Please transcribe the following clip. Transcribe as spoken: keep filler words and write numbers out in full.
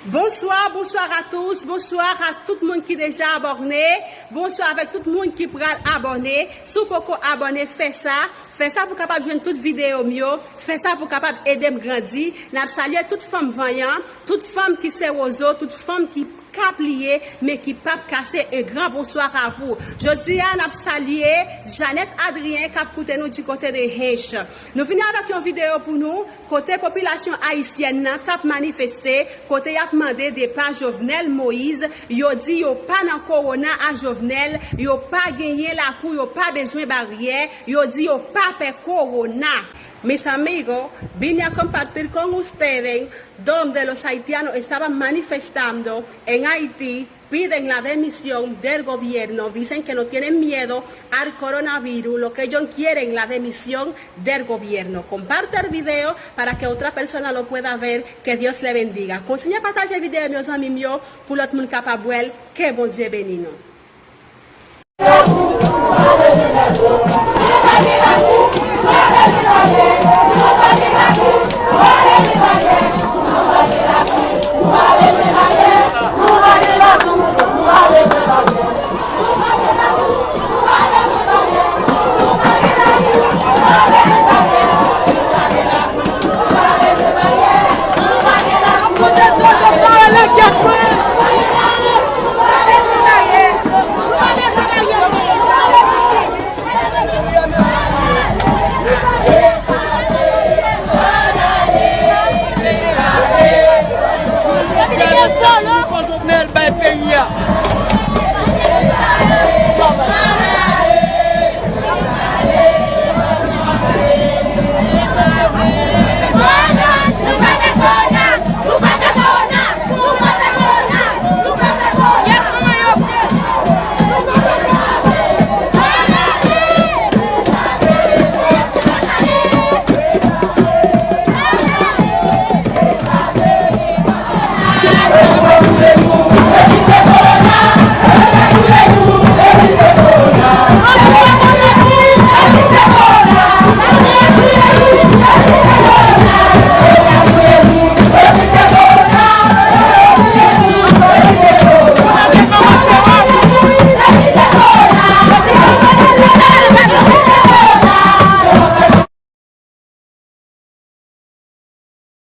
Bonsoir, bonsoir à tous, bonsoir à tout moun ki deja abòne, bonsoir avèk tout moun ki pral abòne. Si w poko abòne, fè sa. Fè sa pou kapab jwenn tout videyo m yo. Fè sa pou kapab ede m grandi. N ap salye tout fanm vanyan, tout fanm ki se wozo, tout fanm ki ka pliye, men ki p ap kase. Un grand bonsoir à vous. Jodi a, n ap salye Jeannette Adrien k ap koute nou di kote de Hench. Nou vini avèk yon videyo pou nou. Kote popilasyon ayisyèn nan t ap manifeste, kote y ap mande depa Jovenel Moïse, yo di yo pa nan kowona a Jovenel, yo pa genyen lakou, yo pa bezwen baryè, yo di yo pa pè kowona. Mis amigos, vine a compartir con ustedes donde los haitianos estaban manifestando en Haití, piden la demisión del gobierno, dicen que no tienen miedo al coronavirus, lo que ellos quieren la demisión del gobierno. Comparte el video para que otra persona lo pueda ver, que Dios le bendiga. Kontinye pataje videyo m yo zanmi m yo pou lòt moun kapab wè l, ke Bondye beni nou.